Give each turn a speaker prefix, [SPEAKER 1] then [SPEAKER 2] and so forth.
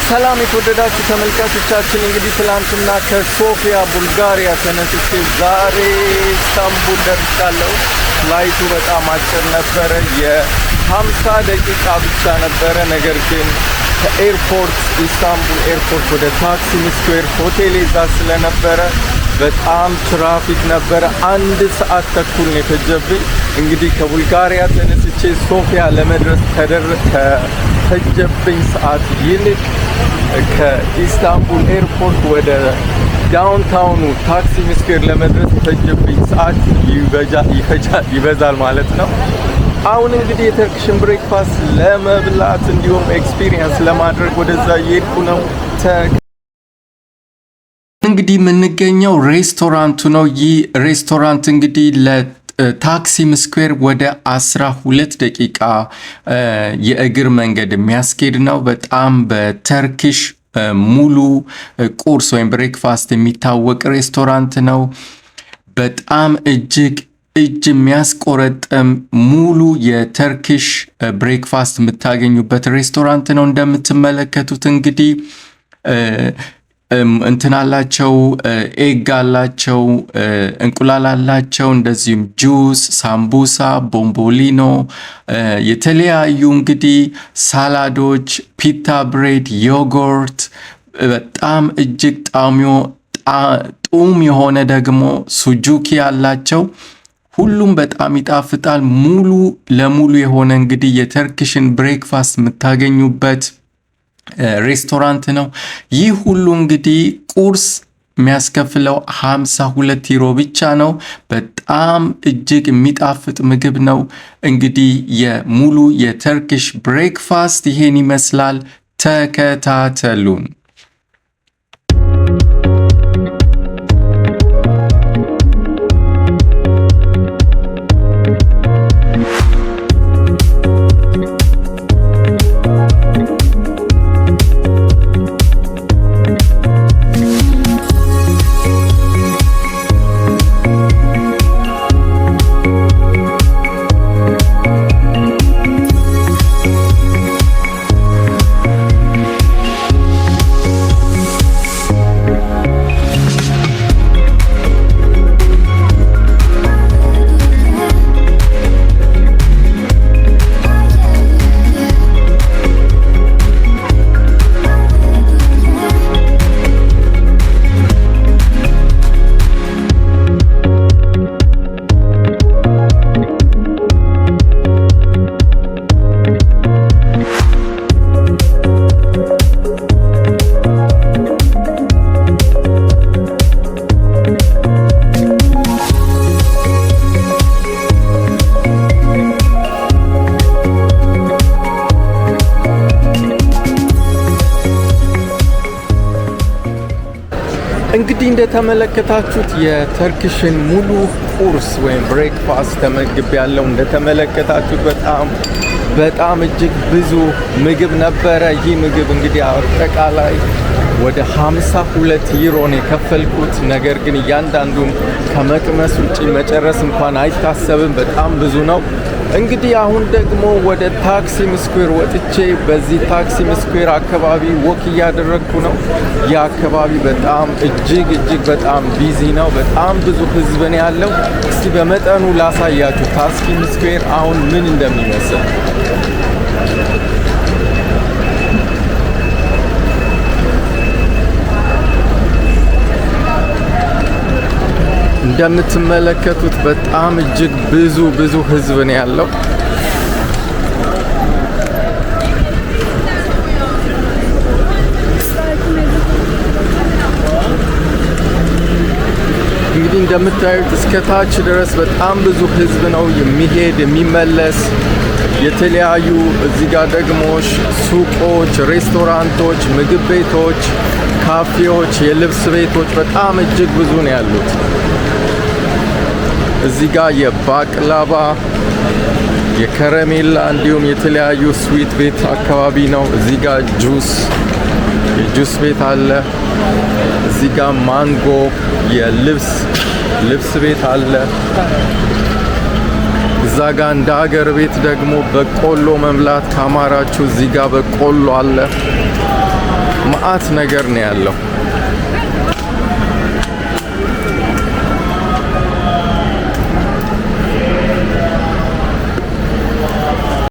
[SPEAKER 1] ሰላም የተወደዳችሁ ተመልካቾቻችን፣ እንግዲህ ትላንትና ከሶፊያ ቡልጋሪያ ተነስቼ ዛሬ ኢስታንቡል ደርሻለሁ። Flight ኡ በጣም አጭር ነበረ፣ የ50 ደቂቃ ብቻ ነበረ። ነገር ግን ከ airport ኢስታንቡል airport ወደ ታክሲም ስኩዌር ሆቴል እዛ ስለነበረ በጣም ትራፊክ ነበረ። 1 ሰዓት ተኩል ነው የፈጀብኝ። እንግዲህ ከቡልጋሪያ ተነስቼ ሶፊያ ለመድረስ ከፈጀብኝ ሰዓት ይልቅ ከኢስታንቡል airport ወደ downtown ኑ ታክሲም ስኩዌር ለመድረስ የፈጀብኝ ሰዓት ይበዛል ማለት ነው። አሁን እንግዲህ የ Turkish ን breakfast ለመብላት እንዲሁም experience ለማድረግ ወደዛ እየሄድኩ ነው። እንግዲህ የምንገኘው ሬስቶራንቱ ነው። ይህ ሬስቶራንት እንግዲህ ለታክሲም ስኩዌር ወደ 12 ደቂቃ የእግር መንገድ የሚያስኬድ ነው። በጣም በ Turkish ሙሉ ቁርስ ወይም breakfast የሚታወቅ ሬስቶራንት ነው። በጣም እጅግ እጅ የሚያስቆረጥም ሙሉ የ Turkish breakfast የምታገኙበት ሬስቶራንት ነው። እንደምትመለከቱት እንግዲህ እንትን አላቸው፣ egg አላቸው፣ እንቁላል አላቸው፣ እንደዚሁም ጁስ፣ ሳምቡሳ፣ ቦምቦሊኖ፣ የተለያዩ እንግዲህ salad ኦች፣ pita bread፣ yogurt፣ በጣም እጅግ ጣዕም የሆነ ደግሞ ሱጁኪ አላቸው። ሁሉም በጣም ይጣፍጣል። ሙሉ ለሙሉ የሆነ እንግዲህ የ Turkish ን breakfast የምታገኙበት ሬስቶራንት ነው። ይህ ሁሉ እንግዲህ ቁርስ የሚያስከፍለው 52 ዩሮ ብቻ ነው። በጣም እጅግ የሚጣፍጥ ምግብ ነው። እንግዲህ የሙሉ የ Turkish breakfast ይሄን ይመስላል። ተከታተሉን። እንግዲህ እንደተመለከታችሁት የ Turkish ን ሙሉ ቁርስ ወይም breakfast ተመግቤያለሁ። እንደተመለከታችሁት በጣም በጣም እጅግ ብዙ ምግብ ነበረ። ይህ ምግብ እንግዲህ አጠቃላይ ወደ 52 ዩሮ ነው የከፈልኩት። ነገር ግን እያንዳንዱን ከመቅመስ ውጪ መጨረስ እንኳን አይታሰብም። በጣም ብዙ ነው። እንግዲህ አሁን ደግሞ ወደ ታክሲም ስኩዌር ወጥቼ በዚህ ታክሲም ስኩዌር አካባቢ walk እያደረግኩ ነው። ይህ አካባቢ በጣም እጅግ እጅግ በጣም busy ነው። በጣም ብዙ ህዝብ ነው ያለው። እስቲ በመጠኑ ላሳያችሁ ታክሲም ስኩዌር አሁን ምን እንደሚመስል። እንደምትመለከቱት በጣም እጅግ ብዙ ብዙ ህዝብ ነው ያለው። እንግዲህ እንደምታዩት እስከ ታች ድረስ በጣም ብዙ ህዝብ ነው የሚሄድ የሚመለስ። የተለያዩ እዚህ ጋር ደግሞ ሱቆች፣ ሬስቶራንቶች፣ ምግብ ቤቶች፣ ካፌዎች፣ የልብስ ቤቶች በጣም እጅግ ብዙ ነው ያሉት። እዚህ ጋር የባቅላባ፣ የከረሜላ እንዲሁም የተለያዩ sweet ቤት አካባቢ ነው። እዚህ ጋር juice፣ የ juice ቤት አለ። እዚህ ጋር ማንጎ የልብስ ልብስ ቤት አለ። እዛ ጋር እንደ ሀገር ቤት ደግሞ በቆሎ መብላት ካማራችሁ እዚህ ጋር በቆሎ አለ። መአት ነገር ነው ያለው።